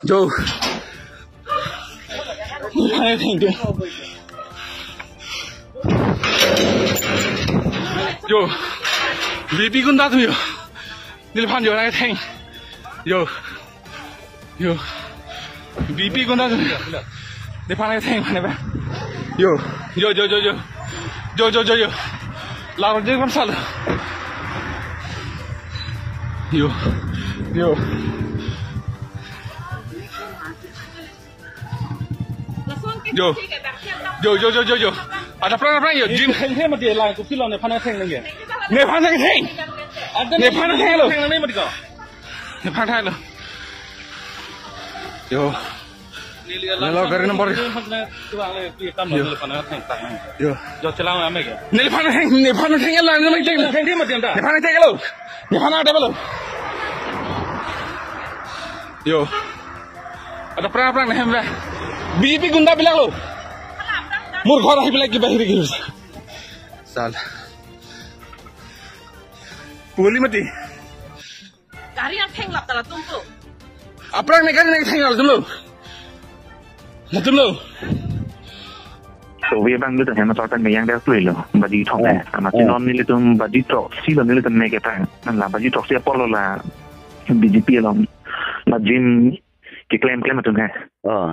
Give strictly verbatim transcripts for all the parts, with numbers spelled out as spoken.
Yo. Yo. B J P gunda atum yo. Neliphan yo nangketheng. Yo. Yo. B J P gunda atum yo. Neliphan nangketheng mane ba. Yo. Yo, yo, yo, yo. Yo, yo, yo, yo. Laro je kam sal. Yo. Yo. Yo. Yo, yo, yo, yo, yo. Ada pran, pran, yo. Jim. Theng, theng, mati lang, kusi lo, nephan theng nang, ya. Nephan theng, theng. Nephan theng lo. Theng nang, mati ko. Nephan theng lo. Yo. Neli lo, gari number. Neli lo, nephan theng, theng. Yo. Yo, chelang ame ke. Nephan theng, nephan theng lo, nephan theng. Theng, theng, mati anta. Nephan theng lo. Nephan theng lo. Yo. Ada pran pran hem ba. B J P gunda bilak lo. Mur ghor ahi bilak ke bahir ke. Sal. Puli mati. Gari nangthenglap ta latum tu. Aphrang ne gari nangthenglap latum lo. Latum lo. So we bang lu tang hem asor pen meyang der plui lo. Baji thok eh. Ama si non nelitum baji throksi lo nelitum me ke tang. Nang la baji throksi apor lo la B J P along. La jin keklem klem atum he. Oh.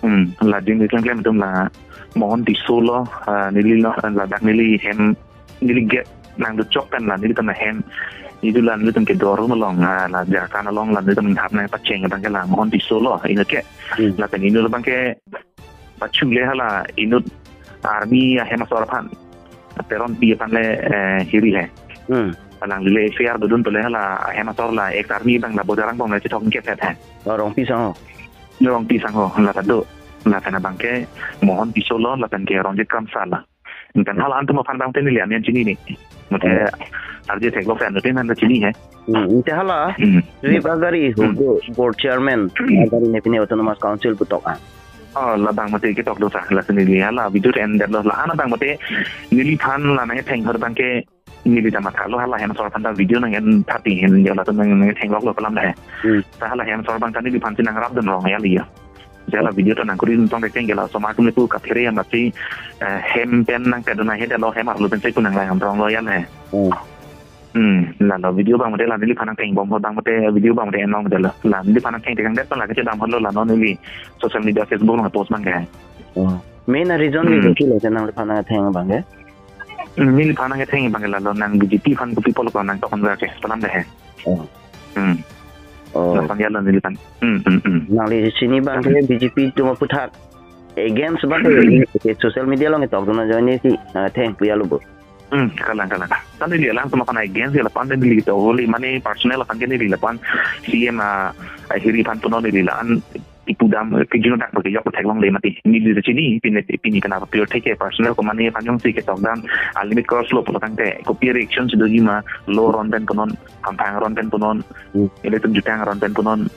Hmm, la jin keklem klem atum la Mohan Tisso lo, ah, neli lo, ladak neli hem, neli gate nangduchok pen la nelitum ahem. Idu la nelitum ke dorong along, ah, la Jharkhand along la nelitum hap nangpacheng abang ke la Mohan Tisso lo, inut ke. Hmm. Lapen inut abang ke pachule hala inut army ahem asor aphan. Teronpi aphan le, eh, hiri he. Hmm. Alangli le F I R dodun pule hala ahem asor la ex army abang la Bojarang bong le chethok ke phet he. Oh, Rongpi Sangho. Rongpi Sangho, la ta do. Lapen abang ke Mohan Tisso lo, lapen ke Ronjit Kramsa la. Kan hala antum aphan abang te neli amen chini ni. Mate, oh, arje theklok pen antum aphan ta chini he. Hmm, ante hala. Hmm. Rip agari, hmm, hugo, board chairman, hmm, agari ne pine Autonomous Council putok ah. Oh, labang mate ketok do sa, la si neli hala video ended lo, la an abang mate neliphan la nangketheng hor abang ke neli ta matha lo hala hem asor aphan ta video nang en thati hen yo latum nang, nangkethenglok lo kalam da he. Hmm. Ta hala hem asor abang ta neliphan si nangrap dun rong ya li ya. Jala video ta nangkuri tong kekeng ke la osomar atum le pu kaphere ya mati, eh, hem pen nangpedun ahe de lo hem arlo pen si pu nanglang rong lo ya he. Hmm. Hmm, la lo video abang mate la neliphan nangtheng bom abang mate video abang mate enlong mate lo. La neliphan nangtheng tekang det la kachedam holo la non neli social media Facebook along post abang ke. Oh. Main reason, hmm, ni kilo se nangliphan nangtheng abang ke? Hmm, neliphan nangtheng abang ke la lo nang B J P aphan kopi apot lo nangtok konver ke. Palam de he. Oh. Hmm. Oh. La pang ya lo neliphan. Hmm, hmm, hmm. Nangli chini abang ke B J P atum aphuthak against abang ke social media along ketok dun ajoine si nangtheng pu ya lo bo. Hmm, kalang, kalang. Tan neli alang atum aphan against ya lapen neli to holi mane personal aphan ke neli lapen C M a, a hiri aphan punon neli la-an ipudam, eh, kejun dak bagi yok theklong le mati. Neli chini pine pini kana pure theke personal ko mane aphan jongsi ketok dam a limit cross lo pulo tangte kopi reaction si doji ma lo ron pen punon, hamphang ron pen punon, hmm, ilitum jutang ron pen punon.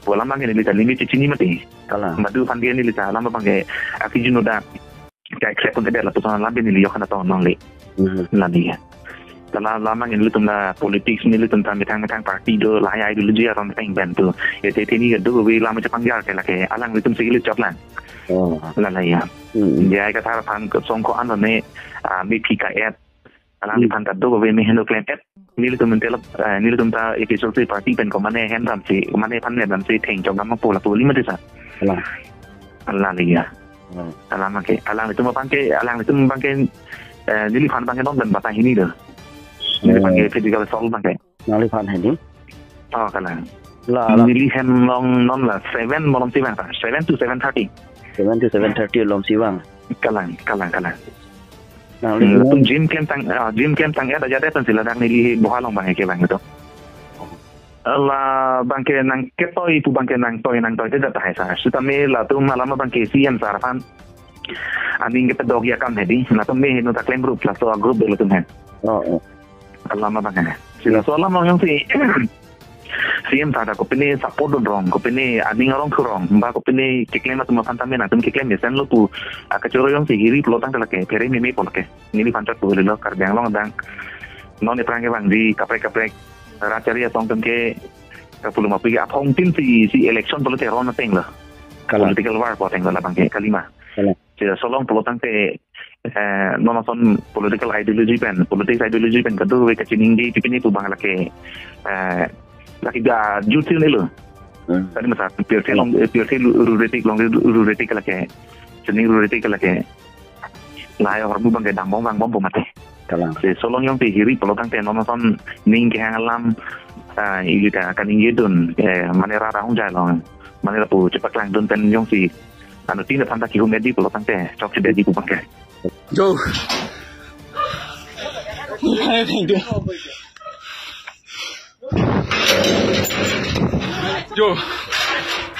Bola mangke neli ta limit chini mati. Kalang. Madu aphan ke neli ta alam abang ke akejun dak. Kai krep pun kedela tu sana lambi neli yok kana tong nong le. Mhm. Lambi ya. Tala lama ngin ilitum la politics nelitum ta methang methang party do la ya ideology aron peng ben tu. Ya te te ni do we lama chapang jar ke lake alanglitum si ili chot lang. Oh. La la ya. Hmm. Ya ka thar aphan ko song ko an ne, ah, me phi ka et. Alangliphan ta do we me heno klem et. Nelitum mentelap, ah, nelitum ta A P H L C party pen ko mane hem dam si, ko mane aphan ne dam si theng chok dam po la puli mati sa. Kalang. La la ya. Hmm. Alang abang ke, alanglitum abang ke, alanglitum abang ke, eh, neliphan abang ke non dan batang hini do. Neliphan ke, hmm, physical assault abang ke. Nangliphan hini? Oh, kalang. La, la. Neli hem long non la seven malom si vang ta. Seven to seven thirty. Seven to seven thirty malom si vang. Kalang, kalang, kalang. Nangli, hmm, non tum gym camp tang, ah, gym camp tang ya da jade pen sila dang neli boha along abang ke abang tu. La abang ke nangketoi pu abang ke nangtoi nangtoi te jat hai sa. Sitame latum alam abang ke C M sar aphan aning kepedok ya kam hedi. Latum me heno ta klem group laso a group do latum he. Oh, oh. Alam abang he. Sila, hmm, so alam along jongsi C M sar ta kopine support dun rong, kopine aning arong thu rong, ba kopine keklem atum aphan tame nangtum keklem mesen lo pu. Akachoro jongsi hiri pulo tangte lake phere meme po lake. Neliphan chot pu helo Karbi Anglong adang. Non aphrang ke vangji kaprek kaprek rat chari atong atum ke Kapulum api ke aphong tin si, si election pulote ron ateng lo. Kalang. Political war pu ateng lo labang ke kalima. Kalang. Seta solong pulo tangte, eh, non ason political ideology pen, politics ideology pen kadokave kachiningje pipine pu abang lake, eh, lake ga jutsi ne lo. Hmm. Tadi masa pirthe long, eh, pirthe lu-, rurethik long, rurethik lake. Chini rurethik lake. Lahai ahormu abang ke dangbom vangbom pu mati. Kalang. Si solong jongsi hiri pulo tangte non ason ning kehang alam, ah, ili ta kaningjedun, eh, mane rara hung jai long. Mane lapu chepaklangdun pen jongsi anuttin aphan ta kihum edi pulo tangte chokche edi pu abang ke. Yo. Thank you. Yo.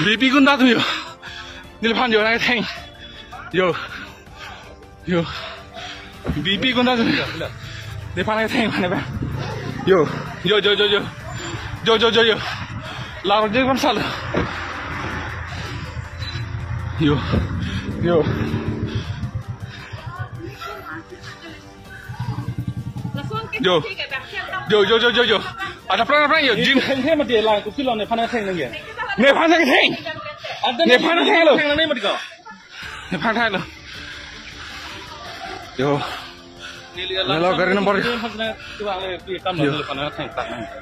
B P gunda atum yo. Neliphan yo nangtheng. Yo. Yo. B P gunda atum yo. Neliphan nangtheng mane ba. Yo. Yo, yo, yo, yo. Yo, yo, yo, yo. Lar je kon sal. Yo. Yo. Yo. Yo, yo, yo, yo, yo. Ada pran, pran, yo. Jin. Theng, theng, mati lang, kusi lo, nephan theng nang ya. Nephan theng, theng. Nephan theng lo. Theng nang mati ko. Nephan theng lo. Yo. Neli lo, gari number.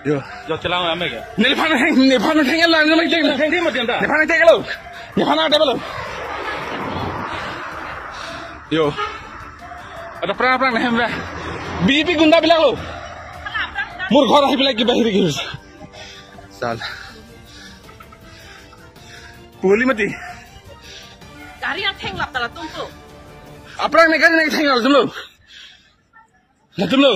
Yo. Yo, chelang ame ke. Nephan theng, nephan theng lang, nephan theng. Theng, theng, mati anda. Nephan theng lo. Nephan theng lo. Yo. Ada pran pran hem ba. B P gunda bilak lo. Mur ghor ahi bilak ke bahir ke. Sal. Puli mati. Gari nangtheng lap ta latum tu. Apran ne gari nangtheng latum lo. Latum lo.